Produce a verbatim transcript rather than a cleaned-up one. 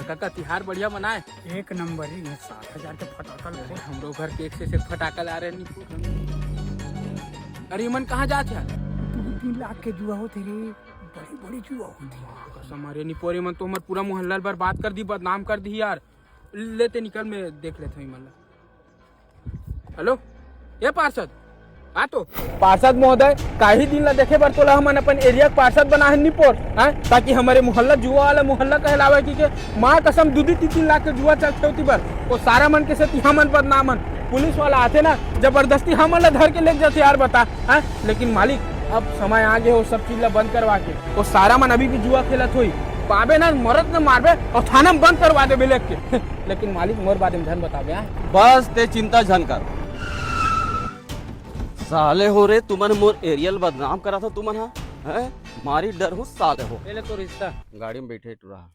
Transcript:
काका, तिहार बढ़िया मनाए? एक नंबर ही है, सात हजार के फटाका लगे। हमरो घर के एक से एक फटाका ला रहे निपोर। अरे, इमन कहाँ जात हे? दू तीन लाख के जुआ होत हे रे, बड़ी बड़ी जुआ होत हे। कसम, अरे निपोर, इमन तो हमर पूरा मोहल्ला ल बर्बाद कर दी, बदनाम कर दी यार। ले ते निकल, मैं देख लेत हूँ इमन ला। हेलो, ए पार्षद, आ तो। पार्षद महोदय, काही दिन ला देखे बर तोला हमन अपन एरिया के पार्षद बनाए हन निपोर, हैं? ताकि हमरे मोहल्ला जुआ वाला मोहल्ला कहलावे कि के माँ कसम, दू दू तीन तीन लाख के जुआ चलथे ओती बर। वो सारा मन के सेती हमन बदनाम हन। पुलिस वाला आथे ना, जबरदस्ती हमन ला धर के लेके जाथे यार, बता, हैं? लेकिन मालिक, अब समय आ गे, वो सब चीज ला बंद करवा के। वो सारा मन अभी भी जुआ खेलत होई, पाबे ना, मरत ना मारबे और थाना में बंद करवा देबे लेके। लेकिन मालिक, मोर बारे में झन बताबे, हाँ? बस ते चिंता झन कर। साले हो रे, तुमन मोर एरिया ल बदनाम करा था तुमन, हाँ? हैं? मारी डर हो साले हो। पहले तो रिश्ता। गाड़ी में बैठे टुरा।